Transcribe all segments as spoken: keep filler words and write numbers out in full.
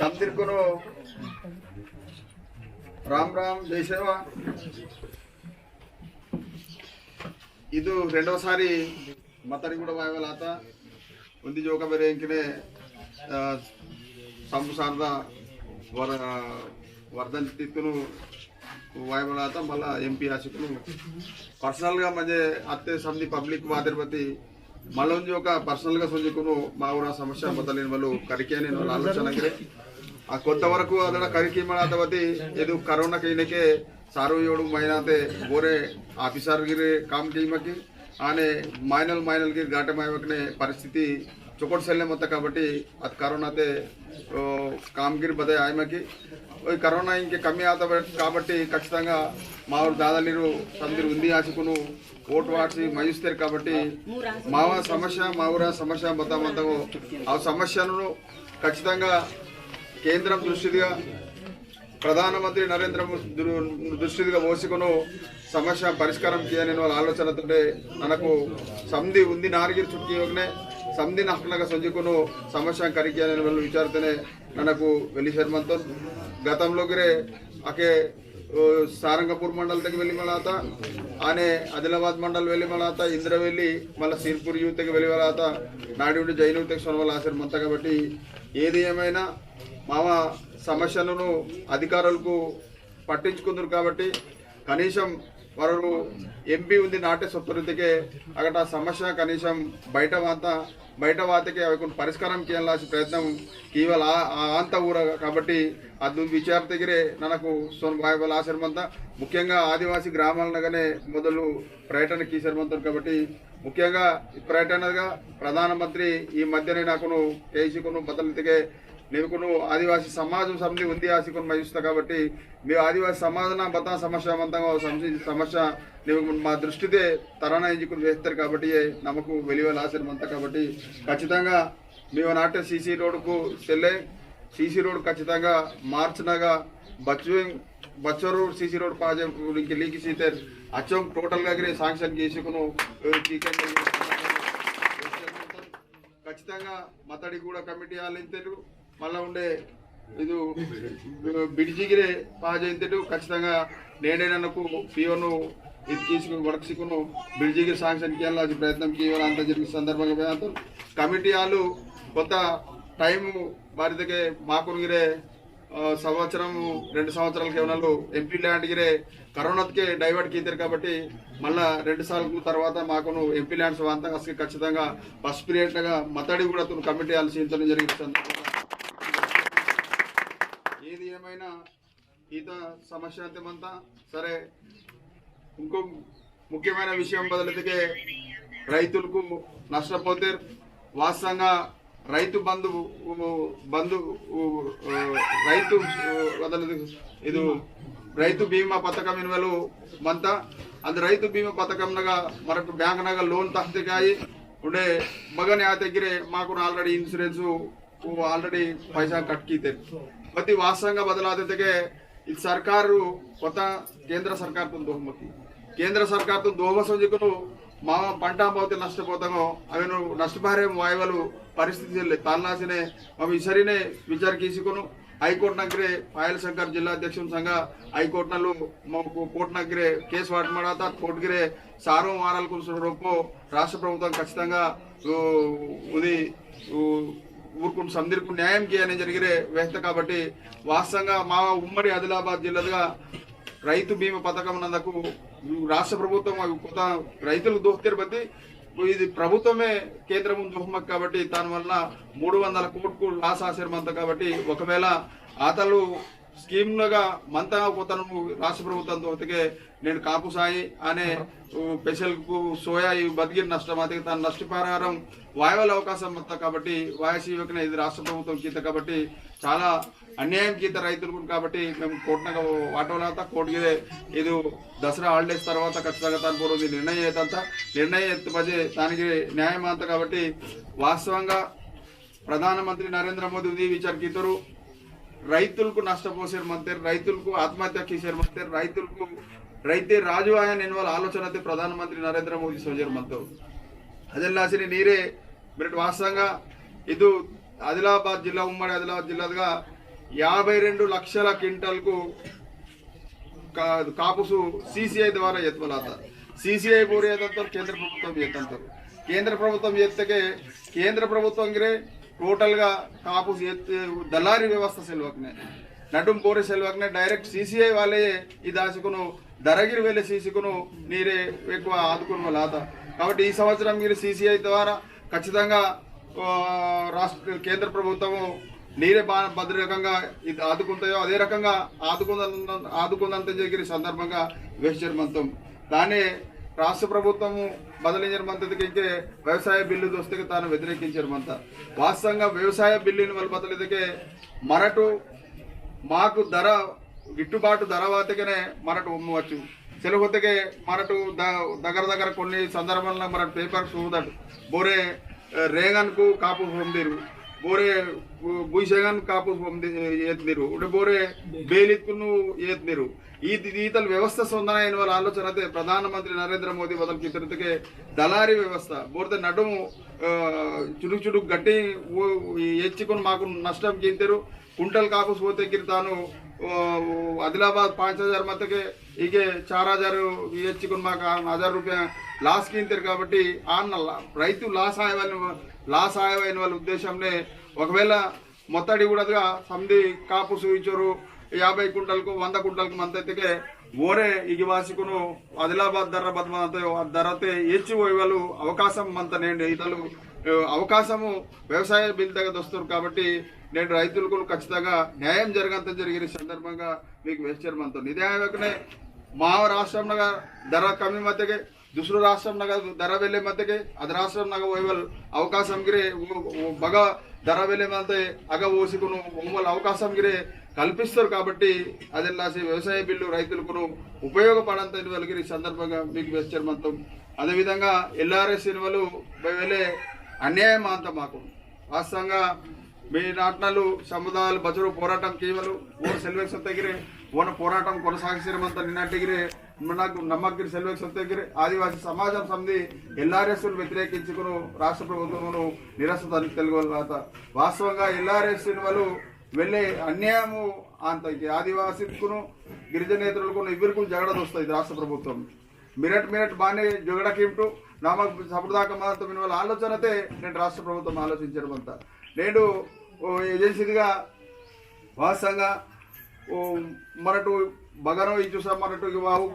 समदिरकुनु राम राम, जय सेवा। इदु रेंडोसारी मतड़ी कूडा वायवल आता। उंदी जोका बेरे इंकने, आ, संबु सारदा वर-, वर्धंतितुनु वायवल आता, मल्ला एमपी आशिकुनु personal गा मंजे अत्ते समदी public वादेर बती मल्ला उंदी जोका personal गा सोंजिकुनु मावरा समस्या बतलिन वलु करिकेने नो आलोचना गिरे। आ कोंतवरकु अदड़ा करिकी मनाता बती इदु कोरोना के इनके सारू योडु महीना ते बोरे officer गिरे काम कीमकी आने माइनल माइनल गिर गाटे मायवकने परिस्थिति चोकोट सेल्ले मत्ता काबट्टी अद कोरोना ते, ओ, कामगिरी बदे आयमकी। ओ कोरोना इंके कमी आता बट-, काबट्टी खच्चितंगा मावुर दादालिरु समदिर उंदी आशिकुनु ओट वाटसी मयुस्तेर काबट्टी मावा समस्या, मावुरा समस्या बता मतगो आ समस्यानु खच्चितंगा केंद्रम दृष्टिदिगा प्रधानमंत्री नरेंद्र मो-, दृ-, दृष्टिदिगा वोसिकुनु समस्या परिष्कारम कियानेन वाला आलोचनतोटे ननकु समदी उंदी नारगिर चुटकी योगने समदी नखनगा संजुकुनु समस्या करिकियानेन वाला विचारतने ननकु वेलिसेर मंतोन। गतमलो गिरे अके, ओ, सारंगपुर मंडल तक वेली मलाता, आने आदिलाबाद मंडल वेली मलाता, इंद्रवेली, मल्ला सिरपुर यूथ तक वेली मलाता, नाडी उंडी जैनू तक सोनवल आसेर मंता काबट्टी, एदी एमैना मावा समस्यलनु अधिकारुलकु पट्टिंचुकुंदुरु काबट्टी कनीसम वररु एमपी उंदी नाटे सोत्तोरितेके अगटा समस्या कनीसम बयट वाता, बयट वातेके अविकुन परिष्कारम कियलासी प्रयत्नम कीवल आ, आ, आंत ऊर काबट्टी अदु विचारतेगिरे ननकु सोन बायबल आसेर मंता। मुख्यंगा आदिवासी ग्रामालनगने मोदलु पर्यटन कीसेर मंतोर काबट्टी मुख्यंगा पर्यटनगा प्रधानमंत्री ई मध्यने नाकुनु केसीकुनु बतलतेके नेमकुनु आदिवासी समाज समदी उंदी आशिकुनु मयुस्ता काबट्टी मी आदिवासी समाजना बता समस्या मंतंगो समस्या नेमकुनु मा दृष्टिते तरना इंजिकुनु वेहतेर काबट्टी ये नमकु वेलिवल आसेर मंता काबट्टी खच्चितंगा मी नाटे सीसी रोडकु सेल्ले सीसी रोड खच्चितंगा मार्चनगा बच्चु बच्चोर सीसी रोड पाजे उनके लीक सीतेर अच्चों टोटल गा गिरे सांक्शन केसीकुनु, ए, कीकन खच्चितंगा मतड़ी कूडा कमिटी आलिंतेरु, मल्ला उंडे इदु बिडिजिगिरे पाजेंतेरु, खच्चितंगा नेडे ननकु पियोनु इद कीसिकुनु वर्क सिकुनु बिडिजिगिरे सांक्शन कियलासी प्रयत्नम कीवल अंत जरिगे संदर्भंगा बयांतु कमिटी आलु कोंत टाइम बारिदके माकुनुगिरे, आ, संवत्सरम, रेंडु संवत्सराल केवनालु एमपी लैंड गिरे कोरोनातके डाइवर्ट कीतेर काबट्टी मल्ला रेंडु साल तरवाता माकुनु एमपी लैंड्स वांता असके खच्चितंगा फस्ट पीरियड नगा मतड़ी कूडा तुनु कमिटी आलसी इंतनु जरिगे संदर्भंगा एदी एमैना ईत समस्या अंते मंता सरे। इंको मुख्यमैन विषयम बदलतेके रैतुलकु नष्टपोतेर वास्तवंगा रैतु बंधु, बंधु, रैतु बदलते इदु रैतु बीमा पथकम इनवलु मंता। अंद रैतु बीमा पथकम नगा मरक बैंक नगा लोन तहते काई उंडे बगने आते गिरे माकुन already insurance वो already पैसा कट कीते। बती वास्तवंगा बदलाते तेके इद सरकार कोता केंद्र सरकार तुन दोहमकी। केंद्र सरकार तुन दोहम संजिकुनु मावा पंटा बहुत नष्टपोतंगो अवेनु नष्टपारे वायवलु परिस्थिति ले तालनासिने मम इसरिने विचार कीसिकुनु हाईकोर्ट नगरे पायल शंकर जिला अध्यक्ष संघ हाईकोर्ट नलु मम को-, कोर्ट नगरे केस वाट मड़ाता कोर्ट गिरे सारो वाराल कुन रोपो राष्ट्र प्रभुत्व खच्चितंगा उ-, उदी उ-, ऊरकुन समदिरकुन न्यायम कियाने जरिगिरे वेहता काबट्टी वास्तवंगा मावा उम्मडी आदिलाबाद जिल्लादगा रैतु बीमा पथकम नंदकु राष्ट्र प्रभुत्वम अवि कोता रैतुलकु दोहतेर बत्ती इदि प्रभुत्वमे केंद्रमुन दोहमक काबट्टी तान वलना मूडु वंदल कोट्कु लास आसेर मंत काबट्टी ओकवेला आतलु स्कीम नगा मंता कोतनु राष्ट्र प्रभुत्वम दोहतेके नेंड कापुसाई आने पेसलकु सोया इव बदगिर नष्टमाते तान नष्टपरिहारम वायवल अवकाशम मत्ता काबट्टी वायसीवकने इदि राष्ट्र प्रभुत्वम कीता काबट्टी चाला अन्यायम कीता रैतुलकुन काबट्टी मेम कोर्ट नगा वाटवलाता कोर्ट गिरे इदु दसरा holidays तरवाता खच्चितंगा तान पोरोदि निर्णय एतंता निर्णय एत्त बजे तान गिरे न्यायम आंता काबट्टी वास्तवंगा प्रधानमंत्री नरेंद्र मोदी उदी विचार कीतोरु रैतुलकु नष्टपोसेर मंतेर, रैतुलकु आत्महत्या कीसेर मंतेर, रैतुलकु रैते राजु आयन इनवल आलोचनते प्रधानमंत्री नरेंद्र मोदी सोजेर मंतोरु। अदेल्लासिनी नीरे मेरट वास्तवंगा इदु आदिलाबाद जिल्ला उम्मडी आदिलाबाद जिल्लादगा याभै रेंडु लक्षल क्विंटल कु का-, कापुसु सीसीआई द्वारा एत्वलाता। सीसीआई बोरे एतंतर केंद्र प्रभुत्वम एतंतर। केंद्र प्रभुत्वम एत्तके केंद्र प्रभुत्वम गिरे टोटल गा कापुसु एत-, दलारी व्यवस्था सेलवकने, नडुम बोरे सेलवकने direct सीसीआई वाले इदासिकुनु दरगिर वेले सीसीकुनु नीरे वेक्वा आदुकुन वलाता। काबट्टी ई संवत्सरम गिरे सीसीआई द्वारा खच्चितंगा, आ, राष्ट्र, केंद्र प्रभुत्वमु नीरे बा-, बदल रकंगा इद आदुकुंतयो, अदे रकंगा आदुकुंदन-, आदुकुंदंत जगिरि संदर्भंगा वेहचेर मंतम। ताने राष्ट्र प्रभुत्वमु बदलिंजर मंतदके इंके व्यवसाय बिल्लु दोस्तके ताने व्यतिरेकिंचर मंत। वास्तवंगा व्यवसाय बिल्लुन वल बदलिदके मरटु माकु दर गिट्टुबाटु दर वातकने मरटु उम्मवच्चु। सेलवोतेके मरटु द-, दगर दगर कोन्नि संदर्भंलो मरटु पेपर सूदट बोरे, अ, रेंगनकु कापुस पोमदिरु, बोरे, अ, बुइसेंगन कापुस पोमदि-, अ, एतदिरु, उडे बोरे बेलितकुनु एतदिरु। ई दि-, ईतल व्यवस्था सोंदना इनवल आलोचनते प्रधानमंत्री नरेंद्र मोदी बदल कितरतके दलारी व्यवस्था, बोरते नडुमु, अ, चुडुक चुडुक गट्टी ओ, एच्चिकुन माकु नष्टम किंतेरु, कुंटल कापुस पोते गिर तानु, ओ, आदिलाबाद पाँच हजार मतके, इगे चार हजार एच्चिकुन माक आन हजार रुपया loss किंतेर काबट्टी, आन ला-, रैतु loss आयवल, loss आयवल उद्देश्यमने, ओकवेला मोत्तडि उडदगा समदि कापुस इचोरु, याभै कुंटलकु, वंद कुंटलकु मंतैतेके, ओरे इगे वासिकुनु, आदिलाबाद दर्रा बदमंतयो, आ दर्राते एच्चि ओयवलु अवकाशम मंत नेंडु, इतलु, अ, अवकाशमु व्यवसाय बिल्तगा दोस्तोर काबट्टी, नेंडु रैतुलकुनु खच्चितंगा न्यायम जरगंत जरिगिरि संदर्भंगा मीकु वेहचेर मंतोन। इदे आयवकने मा राष्ट्रमनगा दर कमी मतके, दुसरो राष्ट्रमनगा दर वेले मतके, अद राष्ट्रमनगा ओयवल अवकाशम गिरे, ओ, ओ बगा दर वेले मते अगा ओसिकुनु ओमल अवकाशम गिरे कल्पिस्तोर काबट्टी, अदेलासी व्यवसाय बिल्लु रैतुलकुनु उपयोगपडंत इनवल गिरि संदर्भंगा मीकु वेहचेर मंतोन। अदे विधंगा एलआरएस इनवलु वेले अन्यायम अंत माकु। वास्तवंगा मी नाटनलु समुदायालु बचुरु पोराटम कीवलु, ओर सेल्वेक सत्तेगिरे, ओन पोराटम कोनसागिसिर मंत निन्नटिगिरे, मनकु नमक गिर सेल्वेक सत्तेगिरे, आदिवासी समाजम समदि एलआरएस व्यतिरेकिंचुकुनु राष्ट्र प्रभुत्वमुनु निरस्त तेलुगुवालु राता। वास्तवंगा एलआरएस इनवलु वेले अन्यायमु आंतके आदिवासीकुनु गिरिजनेतरुलकुनु इवरुकुनु झगड़ा दोस्ता इद राष्ट्र प्रभुत्वम। मिनट मिनट बाने जोगड़ा कीमटु नमक सपुर्दाक मात्र मिनवल आलोचनते नेंडु राष्ट्र प्रभुत्वम आलोचिंचडमंत। नेंडु ओ एजेंसीदिगा वास्तवंगा ओ मरटु बगनो इचुसा मरटु वाहु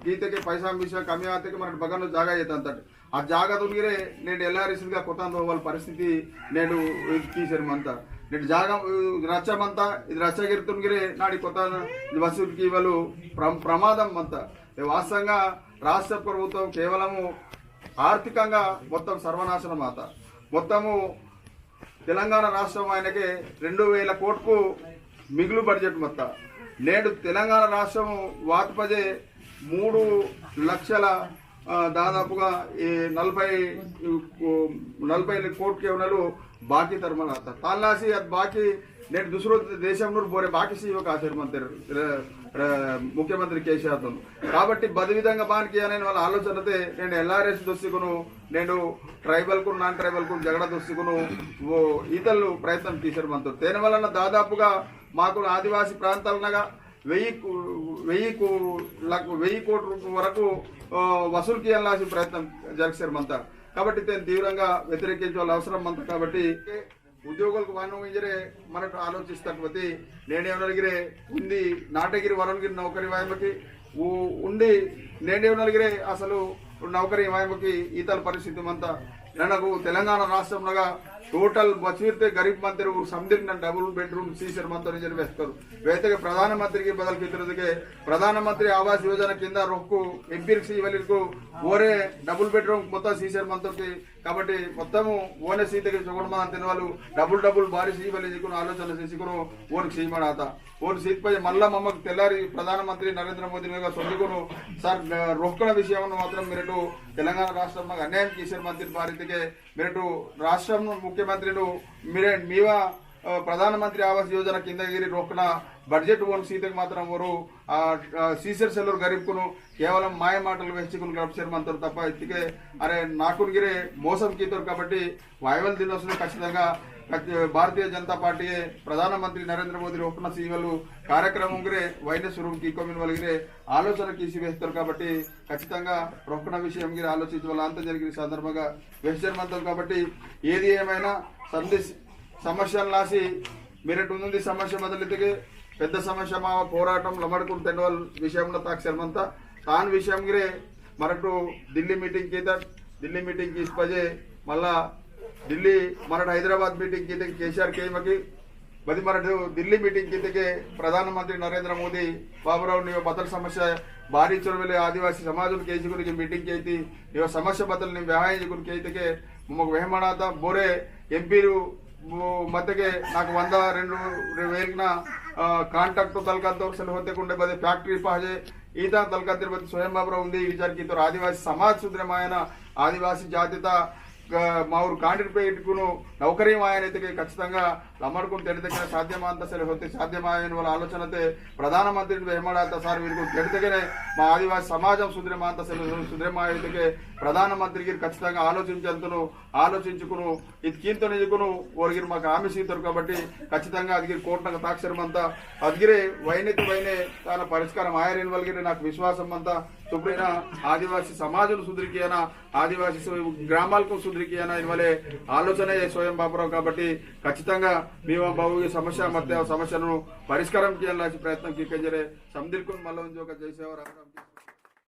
गीतेके पैसा मिसा कमी आतेके मरटु बगनो जागा येतंतट। आ जागा तुनगिरे नेंडु एलआरएसदिगा कोतान रोवल परिस्थिति नेंडु इद कीसेर मंत। नेंडु जागा, अ, रच्चा मंत, इद रच्चा गिर तुनगिरे नाडी कोतान वसूल कीवलु प्रम-, प्रमादम मंत। ए वास्तवंगा राष्ट्र प्रभुत्वम केवलमु आर्थिकंगा मोत्तम सर्वनाशनम आता। मोत्तमु तेलंगाणा राष्ट्रम आयनके रेंडु वेल कोट्कु मिगुलु बजेट मत्ता। नेंडु तेलंगाणा राष्ट्रमु वातपजे मूडु लक्षल, अ, दादापुगा ई नलभै, उ, नलभै कोट्के उनलु बाकी तरमल आता। तालासी अद बाकी नेंडु दुसरो देशमनुर बोरे बाकी सीवक आसेर मंतेर, र-, र-, मुख्यमंत्री केसीआर तोन। काबट्टी बद विधंगा बान कियाना इनवल आलोचनते नेंडु एलआरएस दोस्तिकुनु, नेंडु ट्राइबल कुनु, नॉन ट्राइबल कुनु झगड़ा दोस्तिकुनु, वो इतलु प्रयत्नम कीसेर मंतोर। तेन वलन दादापुगा माकुनु आदिवासी प्रांतालनगा वेय्यि कु-, वेय्यि कु-, लक-, वेय्यि कोटि रु-, वरकु, अ, वसूल कियालासी प्रयत्नम जरगसेर मंता। काबट्टी तेन तीव्रंगा व्यतिरेकिंचवल अवसरम मंता। काबट्टी उद्योगुलकु वानु इंजरे मरटु आलोचिस्तकवती नेंडु एवनलगिरे उंदी नाटगिरि वरनगिरि नौकरी वायमकी उ-, उंदी नेंडु एवनलगिरे असलु नौकरी वायमकी ईतल परिस्थिति मंता। ननकु तेलंगाना राष्ट्रमनगा टोटल बचवीरते गरीब मंतेर ऊर समदिर नन डबल बेडरूम सीसेर मंतोर इंजरे वेहतोर। वेहतेके प्रधानमंत्रीकी बदल कितरदके प्रधानमंत्री आवास योजना किंदा रोक्कु एमपीएलसी वलिरकु ओरे डबल बेडरूम मोत्तम सीसेर मंतोर। काबट्टी मोत्तमु ओने सीतेके चोकोट मंता तिनवालु डबल डबल बारी सीवले इंजिकुनु आलोचना सीसिकुनु ओन सीमडाता। ओन सीतपजे मल्ला ममक तेल्लारी प्रधानमंत्री नरेंद्र मोदी नगा सोंदिकुनु सर, अ, रोकना विषयमनु मात्रम मिरटु तेलंगाना राष्ट्रमनगा अन्यायम कीसेर मंतेर बारितेके मिरटु राष्ट्रम मुख्यमंत्रीनु मिरे मीवा, अ, प्रधानमंत्री आवास योजना किंदगिरी रोकना बजेट ओन सीतेके मात्रम ओरु आ, आ, सीसेर सेलूर गरीबकुनु केवलम माय माटलु वेहचिकुनु गडपसेर मंतोर तप्पा इत्तिके अरे नाकुन गिरे मोसम कीतोर काबट्टी वायवल दिनोसने खच्चितंगा खच-, भारतीय जनता पार्टी प्रधानमंत्री नरेंद्र मोदी रोकना सीवलु कार्यक्रम गिरे वैने सुरुम कीकोमिन वलगिरे आलोचना कीसी वेहतोर काबट्टी खचितंगा रोकना विषयम गिरे आलोचिंचवल अंत जरिगिन संदर्भंगा वेहचर मंतम काबट्टी एदि एमैना संदेश समस्यन लासी मेरट उंदी समस्या बदलितके पेद्द समस्या माव पोराटम लमड़कुन तेंडवल विषयम ताक शर्मंता तान विषयम गिरे मरटु दिल्ली मीटिंग कीतट दिल्ली मीटिंग कीस पजे मल्ला दिल्ली मरट हैदराबाद मीटिंग कीते केसीआर केमकी बदी मरटु दिल्ली मीटिंग कीते के प्रधानमंत्री नरेंद्र मोदी बाबुराव नियो बतल समस्या बारी चोरवेले आदिवासी समाज केसी गुरिंची मीटिंग कीती नियो समस्या बतल निम व्याहाय गुन कीते के ममक वेहमणाता बोरे एमपीरू मतेके नाक वंदा रेंडु वेलकना कांट्रैक्ट तलकंतोर सल होते कुंडे बदे फैक्ट्री पहजे ईता तलकंतिर बदे स्वयं बाबरा उंदी विचार कीतोर आदिवासी समाज सुधरे मायना आदिवासी जातिता माउर कांट्रैक्ट पेटकुनु नौकरी मायनैतेके खचितंगा लमड़कुन तेड़ितके साध्यमांत सल होते साध्यमायन वाला आलोचनते प्रधानमंत्री वेहमड़ाता सार वीरकुन तेड़ितके मा आदिवासी समाजम सुधरे मांत सल सुधरे मायनैतेके प्रधानमंत्री गिर खचितंगा आलोचिंचंतुनु आलोचिंचुकुनु इद कींतोने जिकुनु ओरगिर माक आमिसीतोर काबट्टी खचितंगा अदगिर कोटनगा ताक्सर मंता अदगिरे वैनेत वैने ताना परिष्कारम आयर इनवलगिरे नाक विश्वासम मंता सुप्रीना आदिवासी समाजनु सुधरी कियाना आदिवासी सु-, ग्रामालकु सुधरी कियाना इनवले आलोचना ये स्वयं बापुराव काबट्टी खचितंगा मीवा बाबुगे समस्या मत्ते आ समस्यानु परिष्कारम कियाना लासी प्रयत्नम कीकंजरे समदिरकुन मल्ला उंजोका जय सेवा राम राम।